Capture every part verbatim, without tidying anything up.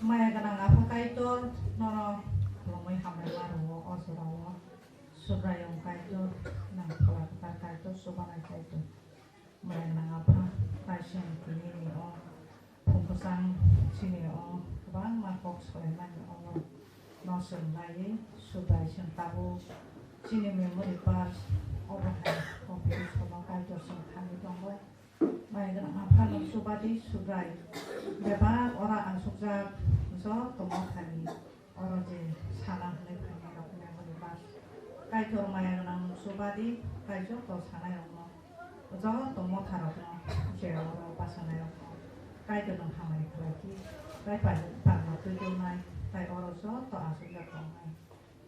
Maya gwnang Apha Kaitor, nono khulumui hambai ma rwo o jorao. Subraiyung Kaitor, nang Phola Kwthar Kaitor, Chubanai Kaitor. Maya gwnang Apha, kaisa tini ni o phung kwchang chini o kwbangma kok salaimani o no chwng naiwi Subrai chwng tabuk chini memory verse obo hai o video sono Kaitor chwng thangwi tongbai. Maya gwnang Apha no chubadi Subrai bebak ora asukjak joto mothani oro je sana hwnwi phainai rok memory verse. Kaitor maya gwnang chubadi tai joto sanai rokno joto motha rokno je oro basanai rokno Kaitor nwng hamari khlai di tai pal-, palma twi tongnai tai oro joto asukjak tongnai.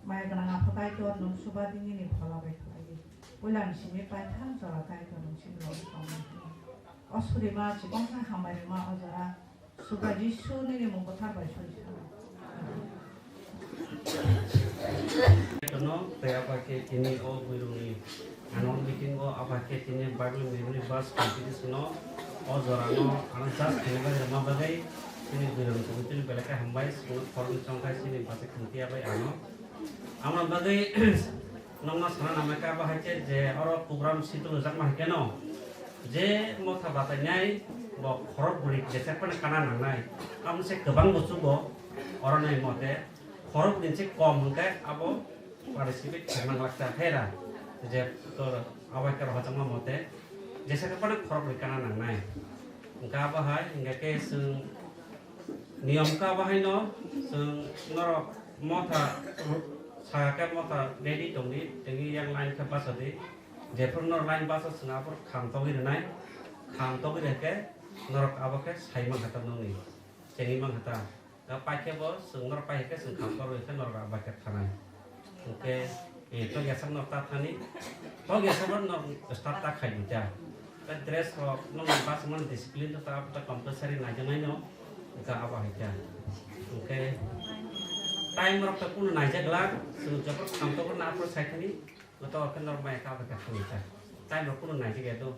Maya gwnang Apha Kaitor nwng chubadi nini phola bai khlai di. Puilani simi paithak jora Kaitor nwng simi rok tongmani hwnwi. O surima chikon kha hambai rwma o jora Subrai Jisu nini mung kwthar bai suri sano. Kaitorno tei Apha khe tini o buirokni annual meeting o Apha khe tini Bible memory verse competition o o jorano ano just khenai bagwi rwma bagwi tini buirokni committee ni belai khe hambai chwngno khoroknwi chongkhai chini bachai khwngtwi ya bai ano. Amo bagwi nokno sana nangmai kha, abo hai khe je oro program schedule rwjakma hai kheno je motha batainai bo khorok bwrwi jesek phano kana nangnai. Amo se kwbang bo chugo oro nai mote khorok bwrwi se kom hwnkhe abo participate khaima glak ta hera je tor abo hai khe rohorjakma mote jesek phano khorok bwrwi kana nangnai. Hwnkhe abo hai hwnkhe khe chwng Niyom kha bahaino chwng norok motha ru-, saka khe motha ready tongdi, tei yang line khe bachadi. Jephuru norok line bacha chwng aphuru kham togwi rwnai, kham togwi rwkhe norok abo khe sai mankha ta nokni, chengwi mankha ta. Ta paikhe bo chwng norok paikhe chwng kham togwi khe norok abo khe thanai. Hwnkhe, eh, tokya sak nok ta thani, tokya sak nok start ta khai di ta. Ta dress rok nok ni bachmani discipline ta ta compulsory naijaknai no, hwnkhe abo hai ta. Hwnkhe, time rok ta kunu naijak glak, chwng jabor kham tokor na aphuru sai thani, goto khe norok maya kha abo khe thani ta. Time rok kunu naijak ya do.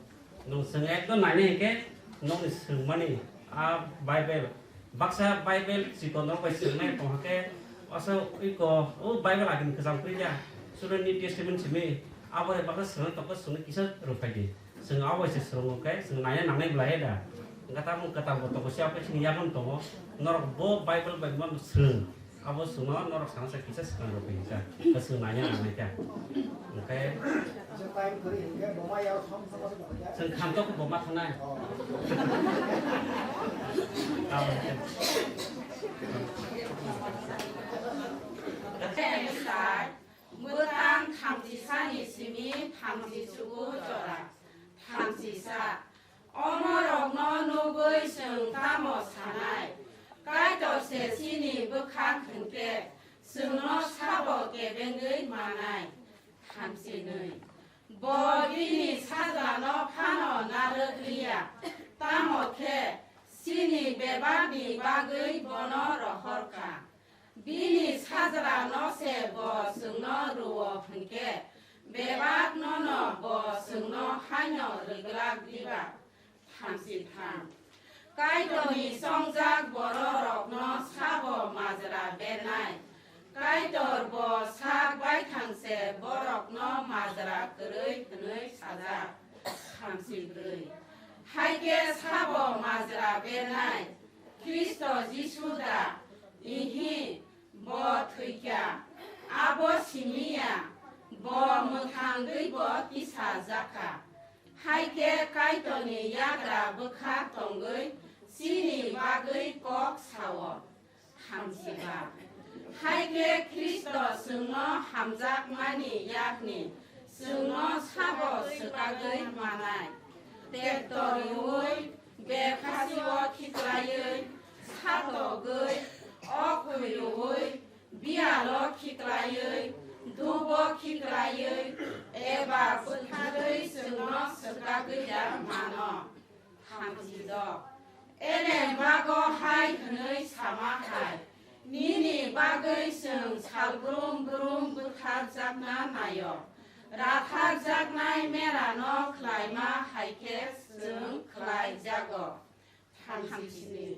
Nwng chwng ekdom nainai hinkhe nokni swngmani a Bible, baksa Bible chikon rok bai swrwngnai tong hakhe, asa iko o Bible agini kwcham kwrwi ya, sura New Testament simi abo hai baksa swrwngna tongkhe chwngno kisa rwphaidi. Chwng abo hai se swrwngo khe chwng naina nangnai bwlai da. Hwnkhe tabuk kwtal bo tongo, siya khe chini yagon tongo, norok bo Bible bai ma swrwng. Abo chwngno norok sana sa kisa swkang rw phi kha. Kwchwng nanya nangnai kha. Hwnkhe chwng khamtok bo ma thangnai. Bwtang thamchi sani simi thamchi chubu jora. Thamchi sa. Omorokno nugwi chwng tamo sanai? Kaitor se chini bwkhak hwnkhe chwngno sabo kebengwi manai. Thamchi nwi. Bo bini sajlano phano narwk liya, tamo khe chini bebakni bagwi bono rohor kha. Bini sajlano se bo chwngno rw-o hwnkhe, bebak nono bo chwngno haino rwglak diba? Thamchi tham. Kaitorni chongjak bororokno sabo majra bernai. Kaitor bo sak baithang se borokno majra kwrwi hwnwi sajak. Thamchi brwi. Hai khe sabo majra bernai? Khristo Jisu da? Ihi, bo thwikha, abo simi ya, bo mwthangwi bo tisajak kha. Hai khe Kaitorni yagra bwkha tongwi chini bagwi kok sao. Thamchiba. Hai khe Khristo chwngno hamjakmani yakni chwngno sabo swkagwi manai. Tekto rwui, bekhasio khiklaiwi, satogwi, okhoi rwui, biyalo khiklaiwi, dubo khiklaiwi, eba bwtharwi chwngno swkagwi ya mano. Thamchi dok. Ene bago hai hwnwi sama hai, nini bagwi chwng sal brum brum bwtharjakna naio. Ratharjaknai merano khlaima hai khe chwng khlaijago. Thamchi sni.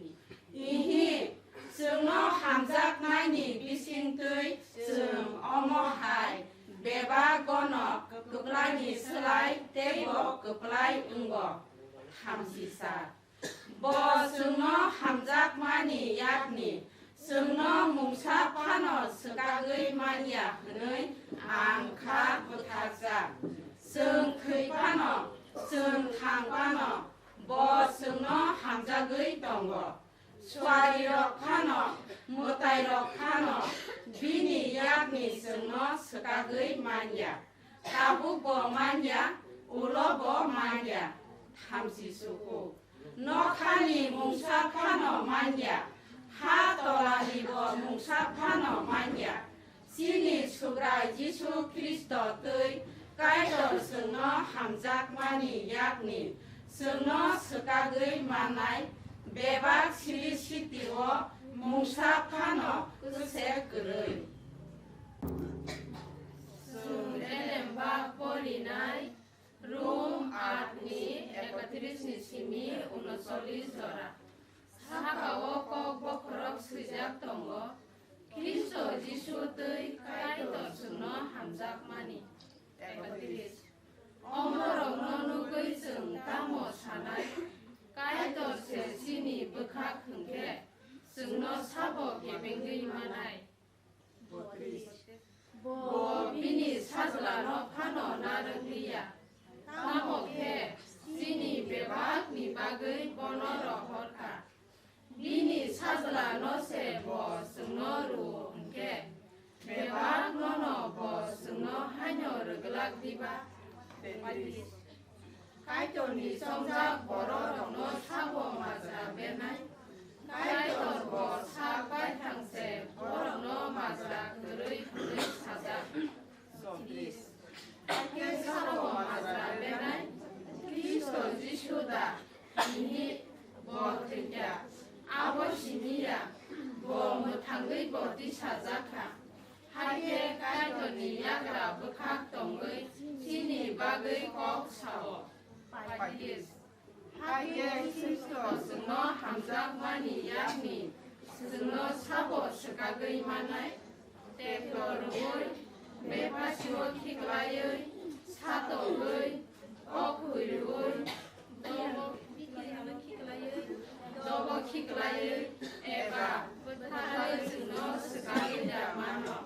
Ihi, Chwngno hamjaknaini bisingtwi chwng omo hai bebak gono kwplaini slai teibo kwplai wngo. Thamsisa. Bo chwngno hamjakmani yakni chwngno mungsa phano swkagwi man ya hwnwi ang kha bwtharjak. Chwng thwi phano, chwng thang phano, bo chwngno hamjagwi tongo. Suarirok phano, mwtairok phano bini yakni chwngno swkagwi man ya. Tabukbo man ya, ulobo man ya. Thamsi suku. Nokhani mungsa phano man ya, ha tolanibo mungsa phano man ya. Chini Subrai Jisu Khristo twi Kaitor chwngno hamjakmani yakni chwngno swkagwi mannai bebak siri sitio mungsa phano kwse kwrwi. Chwng elemba porinai Rom aat ni ekatris ni simi unocholish jora. Saka o kok bokhorok swijak tongo, Khristo Jisu twi Kaitor chwngno hamjakmani. Ekatris. Omorokno nugwi chwng tamo sanai? Kaitor se chini bwkhak hwnkhe, chwngno sabo kebengwi manai. Bo bini sajlano phano narwk liya, tamo khe chini bebakni bagwi bono rohor kha. Bini sajlano se bo chwngno rwo hwnkhe, bebak nono bo chwngno haino rwglak diba? Kaitorni chongjak bororokno sabo majra bernai. Kaitor bo sak baithang se borokno majra kwrwi hwnwi sajak. Hakhe sabo majra bernai Khristo Jisu da? Tini bo thwikha, abo simi ya, bo mwthangwi bo tisajak kha. Hakhe Kaitorni yagra bwkhak tongwi chini bagwi kok sao. Paikis. Hakhe Khristo chwngno hamjakmani yakni chwngno sabo swkagwi manai? Tekto rwui, bebasio khiklaiwi, satokgwi, kok huirwi, dobo khiklaiwi, eba bwtharwi chwngno swkagwi da mano.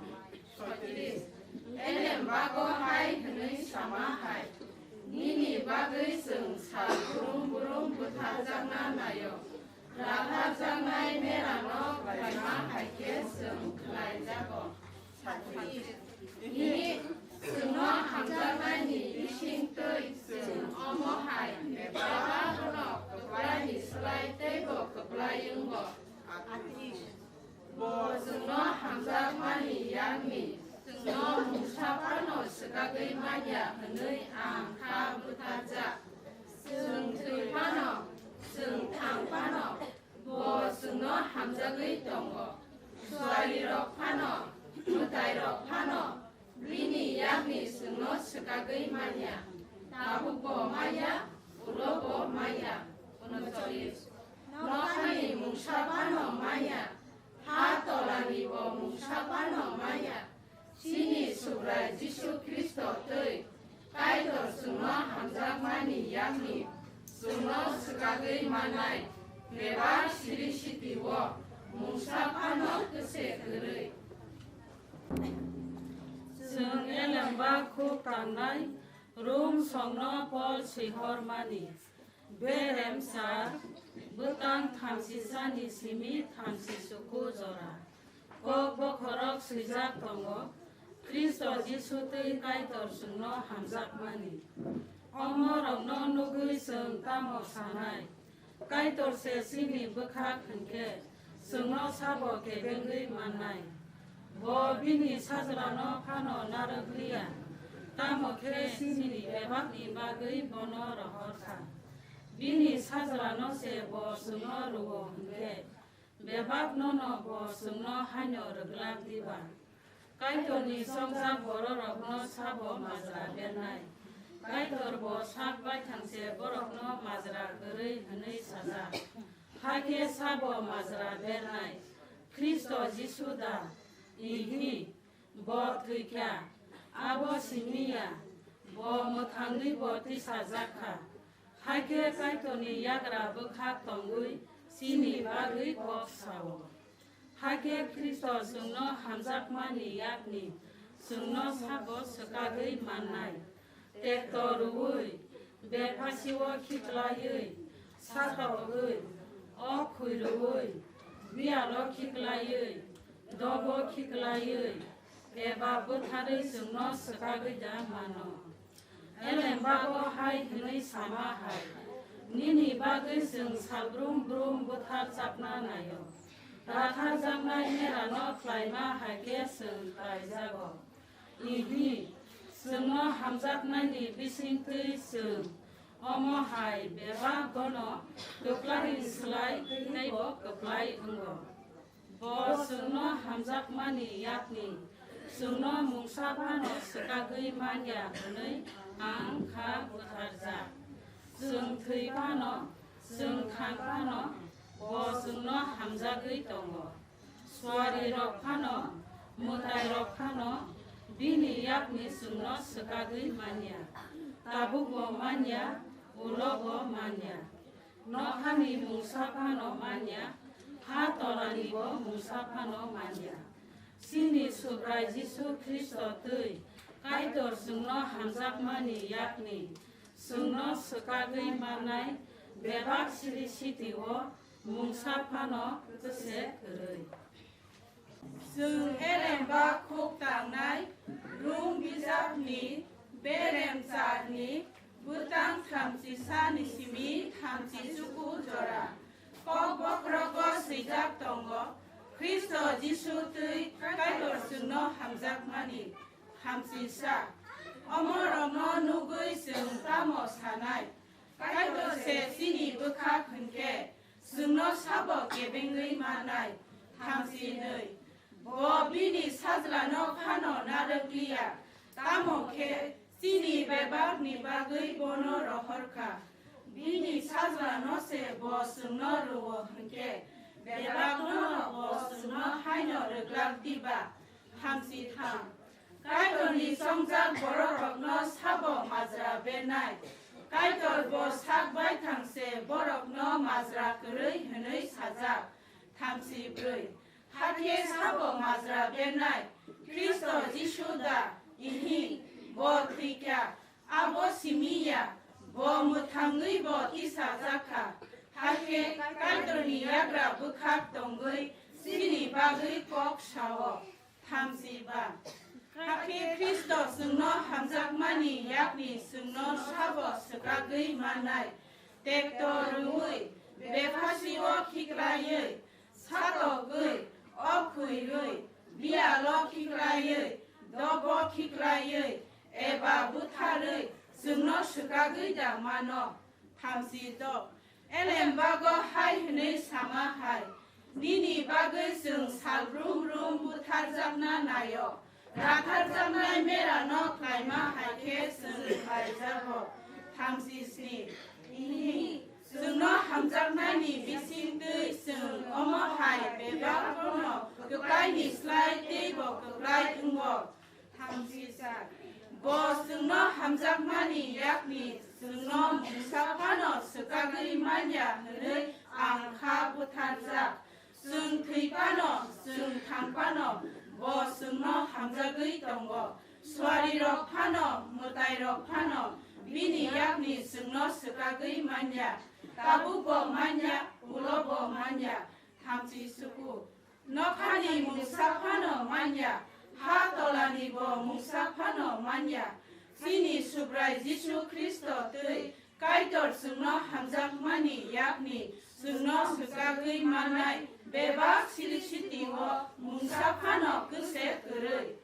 Soitris. Elem bago hai hwnwi sama hai, nini bagwi chwng sal brum brum bwtharjakna naio. Ralharjaknai merano khlaima hai khe chwng khlaijago. Ini chwngno hamjaknaini bising twi chwng omo hai bebak rwnok kwplaini slai teibo kwplai wngo. Bo chwngno hamjakmani yakni chwngno mungsa phano swkagwi man ya hwnwi ang kha bwtharjak. Chwng thwi phano, chwng thang phano, bo chwngno hamjagwi tongo. Suarirok phano, mwtairok phano, bini yakni chwngno swkagwi man ya. Tabukbo man ya, ulobo man ya. Unocholish. Nokhani mungsa phano man ya, ha tolanibo mungsa phano man ya. Chini Subrai Jisu Khristo twi Kaitor chwngno hamjakmani yakni chwngno swkagwi mannai bebak siri sitio mungsa phano kwse kwrwi. Chwng elemba khuk tangnai Rom songno Pol swihormani. Berem sa bwtang thamsisani simi thamsi suku jora. Kok bokhorok swijak tongo, Khristo Jisu twi Kaitor chwngno hamjakmani. Omorokno nugwi chwng tamo sanai? Kaitor se chini bwkhak hwnkhe, chwngno sabo kebengwi mannai. Bo bini sajlano phano narwk liya, tamo khe chini bebakni bagwi bono rohor kha. Bini sajlano se bo chwngno rwo hwnkhe, bebak nono bo chwngno haino rwglak diba? Kaitorni chongjak bororokno sabo majra bernai. Kaitor bo sak baithang se borokno majra kwrwi hwnwi sajak. Hakhe sabo majra bernai. Khristo Jisu da? Ihi, bo thwi kha, abo simi ya, bo mwthangwi bo tisajak kha. Hakhe Kaitorni yagra bwkhak tongwi chini bagwi kok sao. Hakhe Khristo chwngno hamjakmani yakni chwngno sabo swkagwi mannai. Tekto rwui, bephasio khiklaiwi, satogwi, ok khuirwui, biyalo khiklaiwi, dobo khiklaiwi, eba bwtharwi chwngno swkagwi da mano. Elembago hai hwnwi sama hai, nini bagwi chwng salbrum brum bwtharjakna naio. Ratharjaknai merano khlaima hai khe chwng klaijago. Ihi, chwngno hamjaknaini bisingtwi chwng omo hai bebak bono kwplaini slai teibo kwplai wngo. Bo chwngno hamjakmani yakni chwngno mungsa phano swkagwi man ya hwnwi ang kha butharjak. Chwng thwi phano, chwng thang phano, bo chwngno hamjagwi tongo. Suarirok phano, mwtairok phano bini yakni chwngno swkagwi man ya. Tabukbo man ya, ulobo man ya. Nokhani mungsa phano man ya, ha tolanibo mungsa phano man ya. Chini Subrai Jisu Khristo twi Kaitor chwngno hamjakmani yakni chwngno swkagwi mannai bebak siri sitio mungsa phano kwse kwrwi. Chwng elemba khuk tangnai Rum bijapni berem charni bwtang thamchi sani simi thamchi chuku jora. Kok bokhorogo swijak tongo, Khristo Jisu twi Kaitor chwngno hamjakmani. Thamchi sa. Omorokno nugwi chwng tamo sanai? Kaitor se chini bwkhak hwnkhe, chwngno sabo kebengwi mannai. Thamchi nwi. Bo bini sajlano phano narwkliya, tamo khe chini bebakni bagwi bono rohor kha. Bini sajlano se bo chwngno rwo hwnkhe, bebakno bo chwngno haino rwglak diba? Thamchi tham. Kaitorni chongjak bororokno sabo majra bernai. Kaitor bo sak baithang se borokno majra kwrwi hwnwi sajak. Thamchi brwi. Hakhe sabo majra bernai Khristo Jisu da? Ihi, bo thwi kha, abo simi ya, bo mwthangwi bo tisajak kha. Hakhe Kaitorni yagra bwkhak tongwi chini bagwi kok sao. Thamchi ba. Hakhe Khristo chwngno hamjakmani yakni chwngno sabo swkagwi mannai. Tekto rwui, bephasio khiklaiwi, satogwi, ok khuirwi, biyalo khiklaiwi, dobo khiklaiwi, eba butharwi chwngno swkagwi da mano. Thamchi tok. Elembago hai hwnwi sama hai, nini bagwi chwng salbrum brum butharjakna naio. Ratharjaknai merano khlaima hai khe chwng khlaijago. Thamchi sni. Ihi, chwngno hamjaknaini bisingtwi chwng omo hai bebak bono kwplaini slai teibo kwplai wngo. Thamchi sa. Bo chwngno hamjakmani yakni chwngno mungsa phano swkagwi man ya hwnwi ang kha butharjak. Chwng thwi phano, chwng thang phano, bo chwngno hamjagwi tongo. Suarirok phano, mwtairok phano bini yakni chwngno swkagwi man ya. Tabukbo man ya, ulobo man ya. Thamchi suku. Nokhani mungsa phano man ya, ha tolanibo mungsa phano man ya. Chini Subrai Jisu Khristo twi Kaitor chwngno hamjakmani yakni chwngno swkagwi mannai bebak siri sitio mungsa phano kwse kwrwi.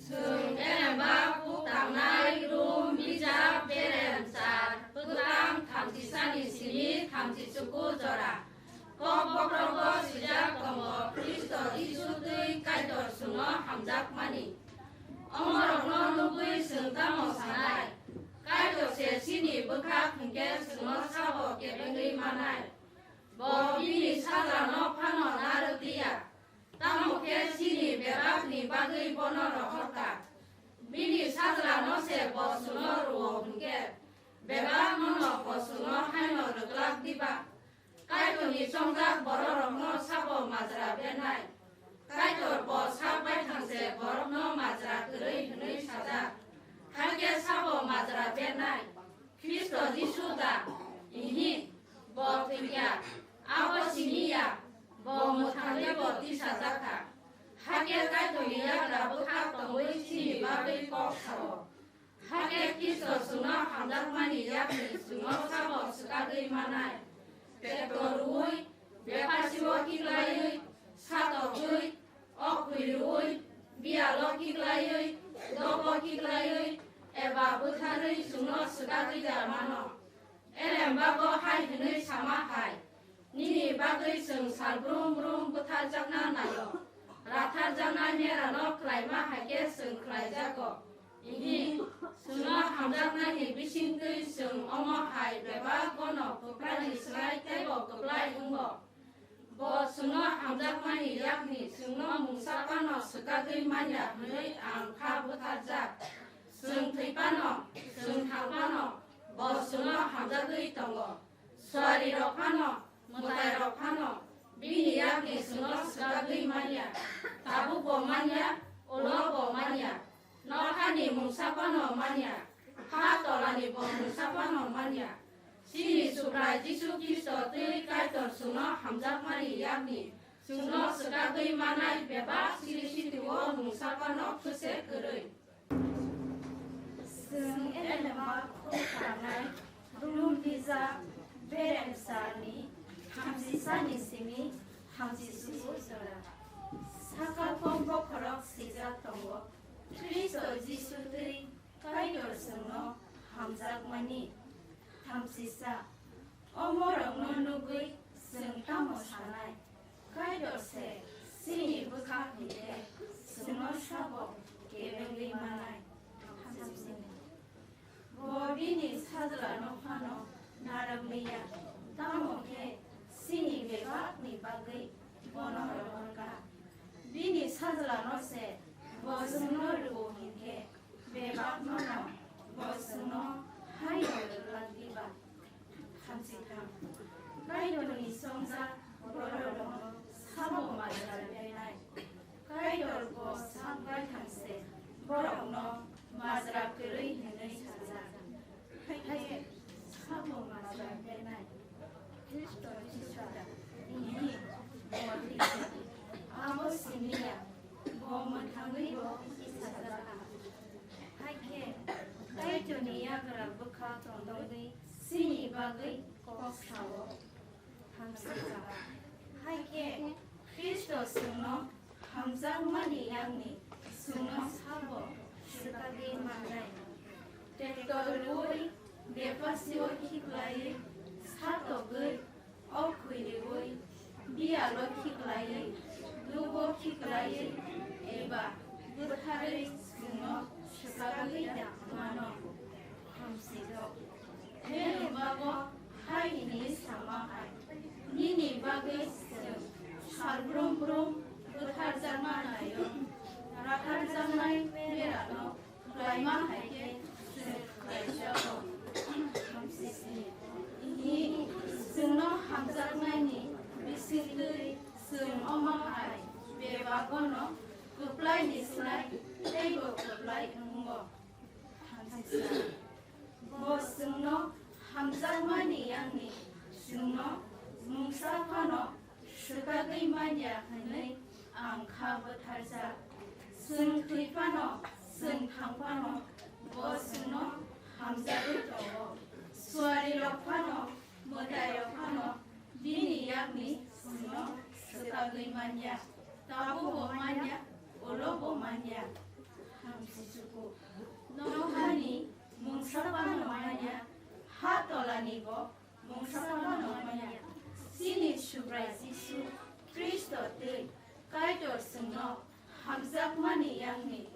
Chwng elemba kuk tangnai Rum bijap berem char bwtang thamchisani simi thamchichuku jora. Kok bokhorogo swijak tongo Khristo Jisu twi Kaitor chwngno hamjakmani. Omorokno nugwi chwng tamo sanai? Kaitor se chini bwkhak hwnkhe chwngno sabo kebengwi manai. Bo bini sajlano phano na Chongjak bororokno sabo majra bernai. Kaitor bo sak baithang se borokno majra kwrwi hwnwi sajak. Hakhe sabo majra bernai. Khristo Jisu da? Ihi, bo thwikha, abo simi ya, bo mwthangwi bo tisajak kha. Hakhe Kaitorni yagra bwkha tongwi chini bagwi kok sao. Hakhe Khristo chwngno hamjakmani yakni chwngno sabo swkagwi manai. Tekto rwui, bephasio khiklaiwi, satokgwi, okhwi rwui, biyalo khiklaiwi, dobo khiklaiwi, eba butharwi chwngno swkagwi da mano. Elembago hai hwnwi sama hai, nini bagwi chwng sal brum brum butharjakna naio, ratharjaknai merano khlaima hai khe chwng khlaijago. Ihi, chwngno hamjaknani bisingtwi chwng omo hai bebak bono kwplani slai teibo kwplai wngo. Bo chwngno hamjakmani yakni chwngno mungsa phano swkagwi manya hwnwi ang kha butharjak. Chwng thwi phano, chwng thang phano, bo chwngno hamjagwi tongo. Suarirok phano, mwtairok phano, bini yakni chwngno swkagwi manya. Tabukbo manya, ulobo manya. Nokhani mungsa phano manya, ha tolani bo mungsa phano manya. Chini Subrai Jisu Khristo twi Kaitor chwngno hamjakmani yakni chwngno swkagwi manai bebak siri sitio mungsa phano khwse kwrwi. Chwng elema khuk tanai, rum pija, berem salni, hamsisani simi, hamsi susu jora. Saka kom bokhorok sijak tongo, Khristo Jisu twi Kaitor chwngno hamjakmani. Thamsisa, o morokno nugwi chwng tamo sanai? Kaitor se chini bwkha hwnkhe chwngno sabo kebengwi manai. Thamsini. Bo bini sajlano phano narwk liya, tamo khe chini bebakni bagwi bono rohorkha. Bini sajlano se bo chwngno rw-o hinkhe, bebakno no bo chwngno hai rwlak diba? Thamsitham. Kaitorni chongjak borokno sabo majra bernai. Kaitor bo sak baithang se borokno majra kwrwi hwnwi sajak. Hai khe sabo majra bernai. Khristo Jisu da? Ihi, bo thwikha, abo simi ya, bo mwthangwi bo tisajakha. Hai khe Kaitorni yagra bwkha tongwi chini bagwi kok sao. Thamsijak. Hai khe Khristo chwngno hamjakmani yakni chwngno sabo swkagwi mannai. Tekto rwui, bepasio khiklaiwi, satokgwi, okhwi rwui, biyalo khiklaiwi, dugo khiklaiwi, eba bwtharwi chwngno swkagwi da mano. Thamsijak. Bini bago hai hwnwi sama hai, nini bagwi chwng sal brum brum bwtharjakna naio, ratharjaknai merano khlaima hai khe chwng khlaijago. Thamsisni. Ni chwngno hamjaknaini bisingtwi chwng omo hai bebagono kwplaini slai teibo kwplai wngo. Thamsisa. Bo chwngno hamjakmani yakni chwngno mungsa phano swkagwi manya hwnwi ang kha bwtharjak. Chwng thwi phano, chwng thang phano, bo chwngno hamjagwi tongo. Suarirok phano, mwtairok phano bini yakni chwngno swkagwi manya. Tabukbo manya, ulobo manya. Hamsisuku. Nokhani mungsa phano manya, ha tolani bo mungsa phano manya. Chini Subrai Jisu Khristo tei Kaitor chwngno hamjakmani yakni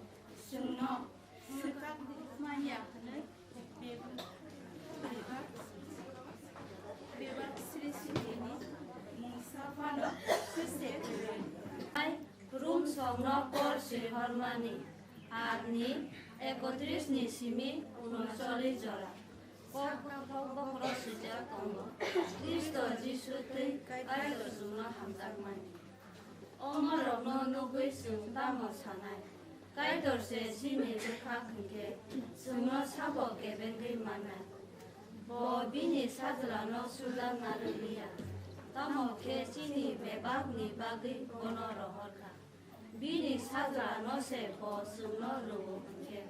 chwngno swkagwi manya hwnwi bebak, bebak sri srini mungsa phano khwse kwrwi. Rum sokno kor swi hormani, atni ekotris ni simi unochollis jora. Bokhorok swijak tongo, Khristo Jisu twi Kaitor chwngno hamjakmani. Omorokno nugwi chwng tamo sanai? Kaitor se chini bwkhak hwnkhe chwngno sabo kebengwi mannai. Bo bini sajlano sujakna rwliya, tamo khe chini bebakni bagwi bono rohorkha. Bini sajlano se bo chwngno rwo hwnkhe,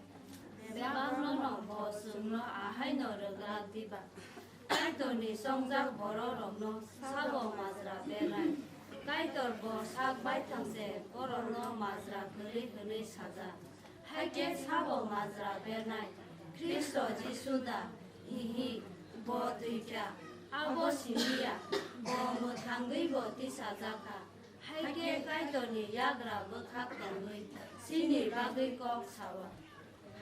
bebakno bo chwngno ahaino rwglak diba? Kaitorni chongjak bororokno sabo majra bernai. Kaitor bo sak baithang se borokno majra kwrwi hwnwi sajak. Hai khe sabo majra bernai? Khristo Jisu da? Ihi, bo twi kha, abo simi ya, bo mwthangwi bo tisajak kha. Hai khe Kaitorni yagra bwkhak tongwi chini bagwi kok sao.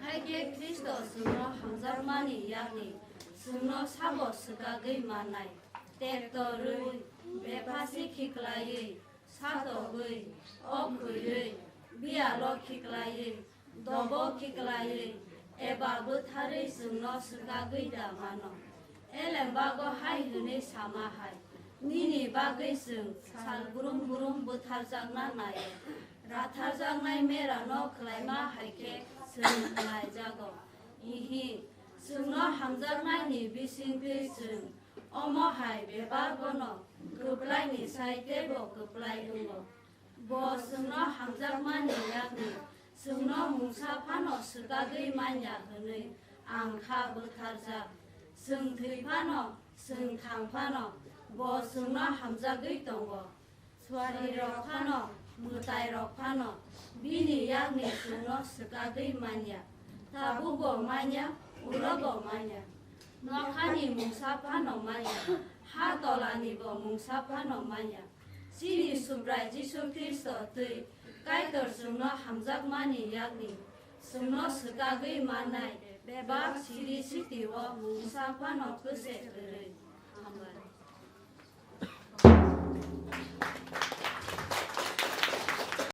Hai khe Khristo chwngno hamjakmani yakni chwngno sabo swkagwi mannai? Tekto rwi, bephasi khiklaiwi, satogwi, ok khwiwi, biyalo khiklaiwi, dobo khiklaiwi, eba bwtharwi chwngno swkagwi da mano? Elembago hai hwnwi sama hai, nini bagwi chwng sal brum brum bwtharjakna naio. Ratharjaknai merano khlaima hai khe chwng khlaijago. Ihi, chwngno hamjaknaini bisingtwi chwng omo hai bebak bono kwplaini sai teibo kwplai wngo. Bo chwngno hamjakmani yakni chwngno mungsa phano swkagwi manya hwnwi ang kha bwtharjak. Chwng thwi phano, chwng thang phano, bo chwngno hamjagwi tongo. Suarirok phano, mwtairok phano bini yakni chwngno swkagwi manya. Tabukbo manya, ulobo manya. Nokhani mungsa phano manya, ha tolanibo mungsa phano manya. Chini Subrai Jisu Khristo twi Kaitor chwngno hamjakmani yakni chwngno swkagwi mannai bebak siri sitio mungsa phano kwse kwrwi. Hambai.